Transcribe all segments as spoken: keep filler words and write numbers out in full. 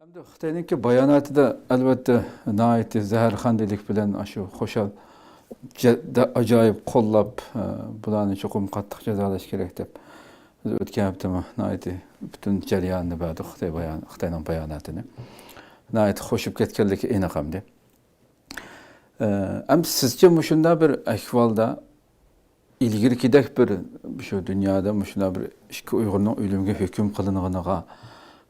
خىتاينىڭكى باياناتىدا، ئەلۋەتتە، ناھايىتى زەھەرخەندىلىك بىلەن ئاشۇ خۇشال، جە-، دە-، ئاجايىپ قوللاپ، ئە، بۇلارنى چوقۇم قاتتىق جازالاش كېرەك دەپ، بىز ئۆتكەن ھەپتىمۇ ناھايىتى پۈتۈن جەريانىنى بەردۇق، خىتاي بايان-، خىتاينىڭ باياناتىنى. ناھايىتى خوشۇپ كەتكەنلىكى ئېنىق ئەمدى. ئە، ئەمدى سىزچە مۇشۇنداق بىر ئەھۋالدا ئىلگىرىكىدەك بىر، شۇ دۇنيادا مۇشۇنداق بىر ئىككى ئۇيغۇرنىڭ ئۆلۈمگە ھۆكۈم قىلىنغىنىغا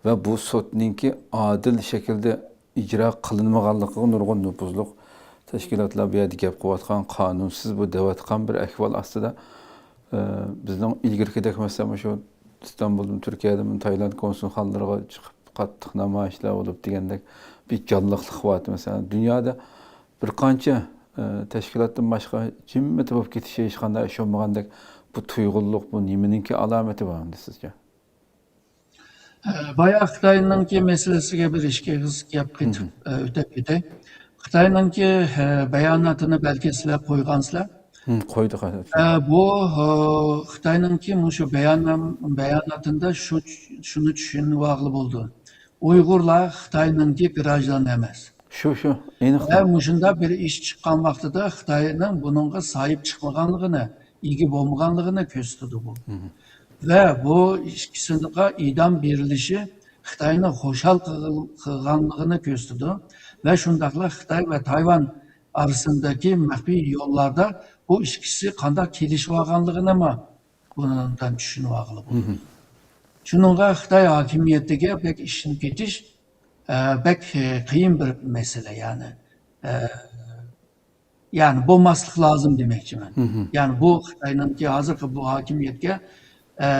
ۋە بۇ سوتنىڭكى ئادىل شەكىلدە ئىجرا قىلىنمىغانلىقىغا نۇرغۇن نوپۇزلۇق تەشكىلاتلار بۇ يەردە گەپ قىلىۋاتقان، قانۇنسىز بۇ دەۋاتقان بىر ئەھۋال ئاستىدا، ئە، بىزنىڭ ئىلگىرىكىدەك، مەسىلەن، مۇشۇ ئىستانبۇلدىن، تۈركىيەدىن تايلاند كونسۇلخانىلىرىغا چىقىپ، قاتتىق نامايىشلار بولۇپ دېگەندەك بىر جانلىقلىق بار. مەسىلەن، دۇنيادا بىر قانچە، ئە، تەشكىلاتتىن باشقا جىممىتى بولۇپ كېتىشى، ھېچقانداق ئىش بولمىغاندەك، بۇ تۇيغۇلۇق، بۇ نېمىنىڭكى ئالامىتى بار ئەمدى سىزچە؟ ئە، بايا خىتاينىڭكى مەسىلىسىگە بىر ئىككى ئېغىز گەپ قېتىپ، ئە، ئۆتۈپ كېتەي. خىتاينىڭكى، ئە، باياناتىنى بەلكى سىلەر قويغانسىلەر. قويدۇق، ھە. ئە، بۇ، ئە، خىتاينىڭكى مۇشۇ بايانام-، باياناتىندا شۇ، شۇنى چۈشىنىۋالغىلى بولىدۇ. ئۇيغۇرلار خىتاينىڭكى گراژدانى ئەمەس. شۇ، شۇ، ئېنىق. ۋە مۇشۇنداق بىر ئىش چىققان ۋاقتىدا خىتاينىڭ بۇنىڭغا ساھىب چىقمىغانلىقىنى، ئىگە بولمىغانلىقىنى كۆرسىتىدۇ بۇ. ۋە بۇ ئىككىسىنىڭغا ئىدام بېرىلىشى خىتاينى خۇشال قىل-، قىلغانلىقىنى كۆرسىتىدۇ. ۋە شۇنداقلا خىتاي ۋە تايۋان ئارىسىندىكى مەخپىي يوللاردا بۇ ئىككىسى قانداق كېلىشىۋالغانلىقىنىمۇ بۇنىڭدىن چۈشىنىۋالغىلى بولىدۇ. شۇنىڭغا خىتاي ھاكىمىيىتىگە بەك ئىشىنىپ كېتىش، ئە، بەك، ئە، قىيىن بىر مەسىلە، يەنى. ئە، يەنى بولماسلىق لازىم دېمەكچىمەن. يەنى بۇ خىتاينىڭكى ھازىرقى بۇ ھاكىمىيەتكە، ئە،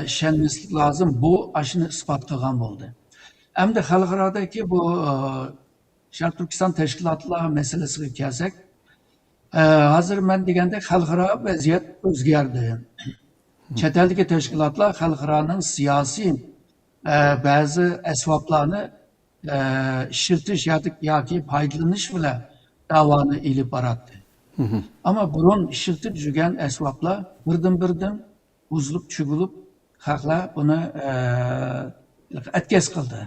ئىشەنمەسلىك لازىم. بۇ ئاشۇنى ئىسپات قىلغان بولدى. ئەمدى خەلقئارادىكى بۇ، ئە، شەرقىي تۈركىستان تەشكىلاتلار مەسىلىسىگە كەلسەك، ئە، ھازىر مەن دېگەندەك خەلقئارا ۋەزىيەت ئۆزگەردى. چەت ئەلدىكى تەشكىلاتلار خەلقئارانىڭ سىياسىي، ئە، بەزى ئەسۋابلارنى، ئە، ئىشلىتىش ياكى، ياكى پايدىلىنىش بىلەن داۋانى ئېلىپ باراتتى. ئەمما بۇرۇن ئىشلىتىپ يۈرگەن ئەسۋابلار بىردىن-بىردىن بۇزۇلۇپ، چۈگۈلۈپ، خەقلەر بۇنى، ئە، ئەتكەس قىلدى.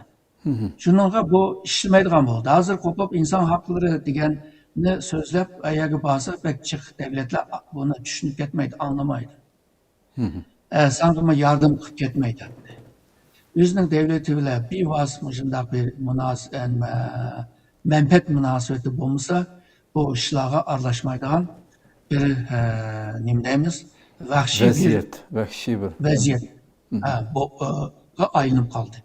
شۇنىڭغا بۇ ئىشلىمەيدىغان بولدى. ھازىر قوپۇپ ئىنسان ھەقلىرى دېگەننى سۆزلەپ، ئەگەر بارسا، بەك جىق دەۋلەتلەر بۇنى چۈشىنىپ كەتمەيدۇ، ئاڭلىمايدۇ. ئە، ساڭىمۇ ياردەم قىلىپ كەتمەيدۇ. ئۆزىنىڭ دەۋلىتى بىلەن بىۋاسىتە مۇشۇنداق بىر مۇناس-، ئە، مە-، مەنپەئەت مۇناسىۋىتى بولمىسا، بۇ ئىشلارغا ئارىلاشمايدىغان بىر، ئە، نېمە دەيمىز، ۋەھشىي بىر ۋەزىيەت، ۋەھشىي بىر ۋەزىيەت، ئە، بۇ، ئە، ئايلىنىپ قالدى.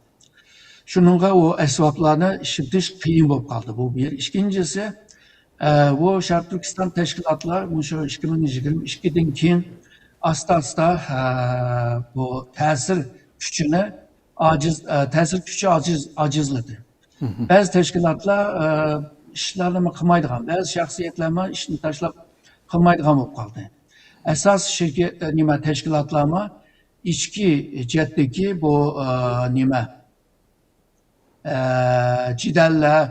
شۇنىڭغا ئۇ ئەسۋابلارنى ئىشلىتىش قىيىن بولۇپ قالدى. بۇ بىر. ئىككىنچىسى، ئە، بۇ شەرقىي تۈركىستان تەشكىلاتلار مۇشۇ ئىككى مىڭ يىگىرمە ئىككىدىن كېيىن ئاستا-ئاستا، ئە، بۇ تەسىر كۈچىنى ئاجىز، ئە، تەسىر كۈچى ئاجىز، ئاجىزلىدى. بەزى تەشكىلاتلار، ئە، ئىشلارنىمۇ قىلمايدىغان، بەزى شەخسىيەتلەرمۇ ئىشنى تاشلاپ قىلمايدىغان بولۇپ قالدى. ئاساسىي شىركەت، ئە، نېمە، تەشكىلاتلارمۇ ئىچكى جەھەتتىكى بۇ، ئە، نېمە، ئە، جېدەللەر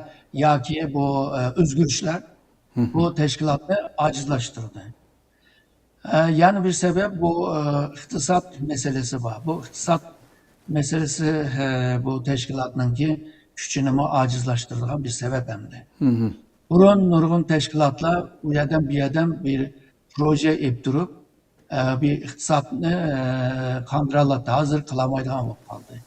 ياكى بۇ، ئە، ئۆزگىرىشلەر بۇ تەشكىلاتنى ئاجىزلاشتۇردى. ئە، يەنە بىر سەۋەب بۇ، ئە، ئىقتىساد مەسىلىسى بار. بۇ ئىقتىساد مەسىلىسى، ئە، بۇ تەشكىلاتنىڭكى كۈچىنىمۇ ئاجىزلاشتۇرىدىغان بىر سەۋەب ئەمدى. بۇرۇن نۇرغۇن تەشكىلاتلار ئۇ يەردىن بۇ يەردىن بىر پروژە ئېلىپ تۇرۇپ، ئە، بىر ئىقتىسادنى، ئە، قاندۇرالاتتى. ھازىر قىلالمايدىغان بولۇپ قالدى.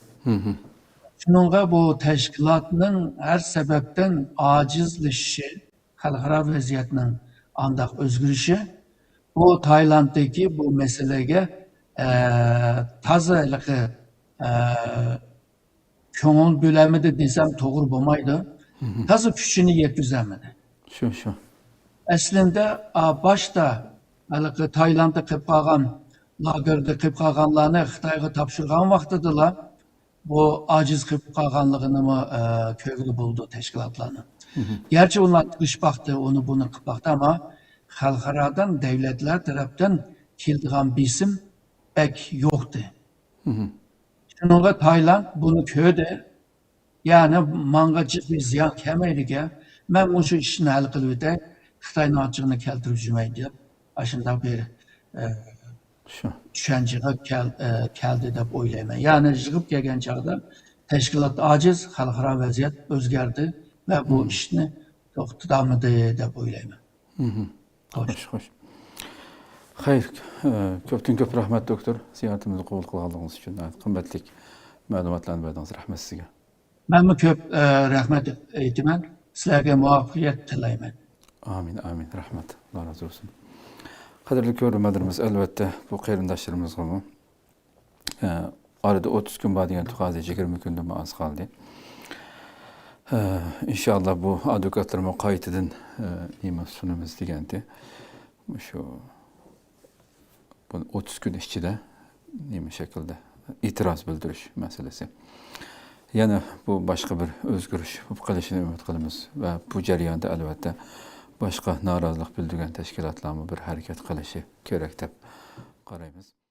شۇنىڭغا بۇ تەشكىلاتنىڭ ھەر سەۋەبتىن ئاجىزلىشىشى، خەلقئارا ۋەزىيەتنىڭ ئانداق ئۆزگىرىشى، بۇ تايلاندتىكى بۇ مەسىلىگە، ئە، تازا ھېلىقى، ئە، كۆڭۈل بۆلەلمىدى دېسەم توغرا بولمايدۇ. تازا كۈچىنى يەتكۈزەلمىدى. شۇ، شۇ. ئەسلىندە، ئا، باشتا ھېلىقى تايلاندتا قېلىپ قالغان، لاگېردا قېلىپ قالغانلارنى خىتايغا تاپشۇرغان ۋاقتىدىلا بۇ ئاجىز قېلىپ قالغانلىقىنىمۇ، ئە، كۆرگىلى بولىدۇ تەشكىلاتلارنىڭ. گەرچە ئۇلار تىرىشىپ باقتى، ئۇنى بۇنى قىلىپ باقتى، ئەمما خەلقئارادىن، دەۋلەتلەر تەرەپتىن كېلىدىغان بېسىم بەك يوقتى. شۇنىڭغا تايلاند بۇنى كۆردى. يەنى ماڭا جىق بىر زىيان كەلمەيدىكەن، مەن مۇشۇ ئىشنى ھەل قىلىۋېتەي، خىتاينىڭ ئاچچىقىنى كەلتۈرۈپ يۈرمەي دەپ، ئاشۇنداق بىر، ئە، شۇ. چۈشەنچىگە كەل-، ئە، كەلدى دەپ ئويلايمەن. يەنى يىغىپ كەلگەن چاغدا تەشكىلات ئاجىز، خەلقئارا ۋەزىيەت ئۆزگەردى ۋە بۇ ئىشنى توختىتالمىدى دەپ ئويلايمەن. خوش. خوش، خوش. خەير، ئە، كۆپتىن كۆپ رەھمەت، دوكتور، زىيارىتىمىزنى قوبۇل قىلغانلىقىڭىز ئۈچۈن. ناھايىتى قىممەتلىك مەلۇماتلارنى بەردىڭىز. رەھمەت سىزگە. مەنمۇ كۆپ، ئە، رەھمەت ئېيتىمەن. سىلەرگە مۇۋەپپەقىيەت تىلەيمەن. ئامىن، ئامىن. رەھمەت. ئاللا رازى بولسۇن. قەدىرلىك كۆرۈرمەنلىرىمىز، ئەلۋەتتە، بۇ قېرىنداشلىرىمىزغىمۇ، ئە، ئارىدا ئوتتۇز كۈن بار دېگەن تۇغ، ھازىر يىگىرمە كۈندىنمۇ ئاز قالدى. ئە، ئىنشاللا بۇ ئادۋوكاتلارمۇ قايتىدىن، ئە، نېمە سۇنىمىز دېگەنتى. شۇ بۇ ئوتتۇز كۈن ئىچىدە نېمە شەكىلدە ئېتىراز بىلدۈرۈش مەسىلىسى. يەنە بۇ باشقا بىر ئۆزگىرىش بولۇپ قېلىشىنى ئۈمىد قىلىمىز ۋە بۇ جەرياندا، ئەلۋەتتە، باشقا نارازىلىق بىلدۈرگەن تەشكىلاتلارمۇ بىر ھەرىكەت قىلىشى كېرەك دەپ قارايمىز.